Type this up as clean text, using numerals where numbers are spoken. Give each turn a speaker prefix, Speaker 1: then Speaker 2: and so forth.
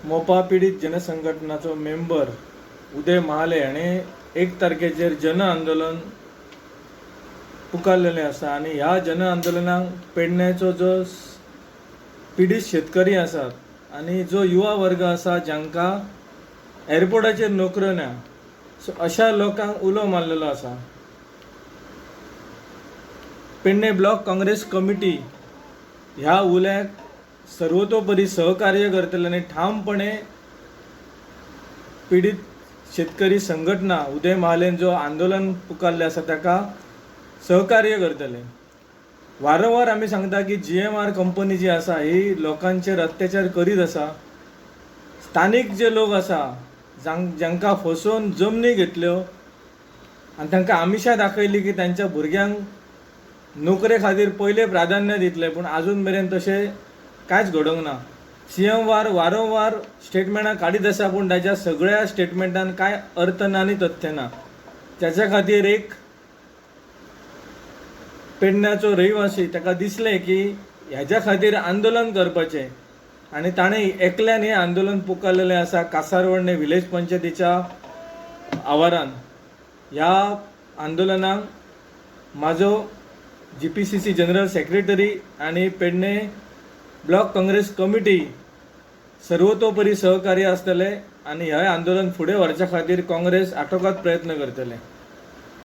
Speaker 1: मोपा पिडीत जनसंघटनाचो मेंबर उदय महाले हाणें 1 तारखेचेर जन आंदोलन पुकारलेलें आसा आनी ह्या जन आंदोलनाक पेडण्याचो जो पिडीत शेतकरी आसात आनी जो युवा वर्ग आसा जांकां एअरपोर्टाचेर नोकऱ्यो ना, सो अशा लोकांक उलो मारलेलो आसा. पेडणे ब्लॉक काँग्रेस कमिटी ह्या उल्याक सर्वतोपरी सहकार्य करतले आनी ठामपणे पिडीत शेतकरी संघटना उदय महालेन जो आंदोलन पुकारलें आसा ताका सहकार्य करतले. वारंवार आमी सांगता की GMR company जी आसा ही लोकांचेर अत्याचार करीत आसा. स्थानीक जे लोक आसा जांकां फसोवन जमनी घेतल्यो आनी तांकां आमिशां दाखयली की तांच्या भुरग्यांक नोकरे खातीर पयलें प्राधान्य दितले, पूण आजून मेरेन तशें कांयच घडोवंक ना. CM वारंवार स्टेटमेंटां काडीत आसा, पूण ताच्या सगळ्या स्टेटमेंटान कांय अर्थ ना आनी तथ्य ना. ताच्या खातीर एक पेडण्याचो रहिवासी ताका दिसलें की ह्याच्या खातीर आंदोलन करपाचें आनी ताणें एकल्यान हें आंदोलन पुकारलेलें आसा कासारवर्णे विलेज पंचायतीच्या आवारान. ह्या आंदोलनाक म्हाजो GPCC general secretary आनी पेडणे ब्लॉक काँग्रेस कमिटी सर्वतोपरी सहकार्य आसतले आनी हें आंदोलन फुडें व्हरच्या खातीर काँग्रेस आटोकात प्रयत्न करतले.